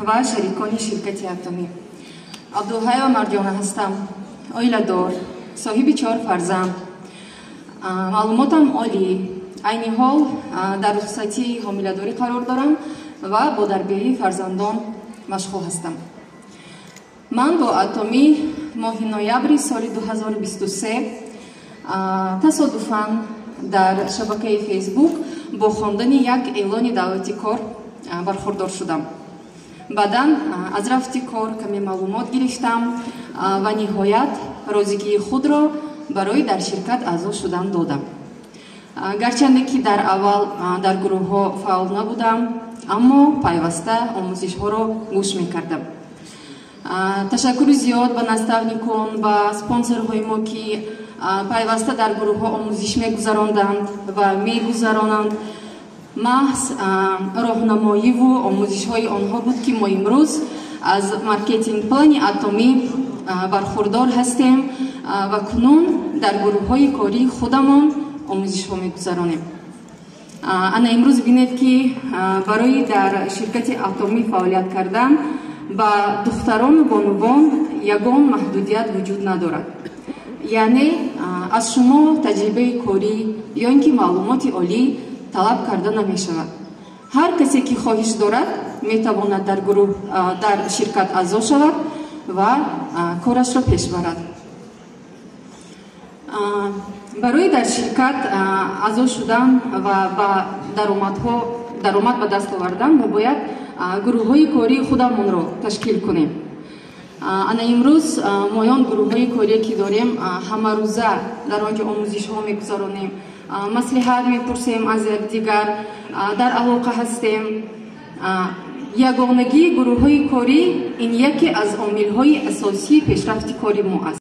Ва шарикони ширкати Атомӣ. Абдулҳаева Марҷона ҳастам, оиладор, соҳиби чор фарзанд, маълумотам олӣ. Айни ҳол дар рухсатии ҳомиладорӣ қарор дорам ва бо тарбияи фарзандон машғул ҳастам. Ман бо Атомӣ моҳи ноябри соли 2023 тасодуфан дар шабакаи Фейсбук бо хондани як эълони даъвати кор бархурдор шудам. Баъдан аз рафти кор каме маълумот гирифтам ва ниҳоят розигии худро барои дар ширкат аъзо шудан додам. Гарчанде ки дар аввал дар гурӯҳҳо фаъол набудам, аммо пайваста омӯзишҳоро гӯш мекардам. Ташаккури зиёд ба наставникон, ба спонсорҳои мо, ки пайваста дар гурӯҳҳо омӯзиш мегузаронданд ва мегузаронанд. Маҳз роҳнамоиву омӯзишҳои онҳо буд, ки мо имрӯз аз маркетинг плани Атомӣ бархурдор ҳастем ва кунун дар гурӯҳҳои кории худамон омӯзишҳо мегузаронем. Ана имрӯз бинед, ки барои дар ширкати Атомӣ фаъолият кардан ба духтарону бонувон ягон маҳдудият вуҷуд надорад, яъне аз шумо таҷрибаи корӣ ё ин ки маълумоти олӣ талаб карда намешавад. Ҳар касе ки хоҳиш дорад, метавонад дар гурӯҳ, дар ширкат аъзо шавад ва корашро пеш барад. Барои дар ширкат аъзо шудан ва ба даромадҳо даромад ба даст овардан мо бояд гурӯҳҳои кории худамонро ташкил кунем. Ана имрӯз моён гурӯҳҳои корие ки дорем, ҳамарӯза дар он ҷо омӯзишҳо мегузаронем, маслиҳат мепурсем аз якдигар, дар алоқа ҳастем. Ягонагии гурӯҳҳои корӣ ин яке аз омилҳои асосии пешрафти кори мо аст.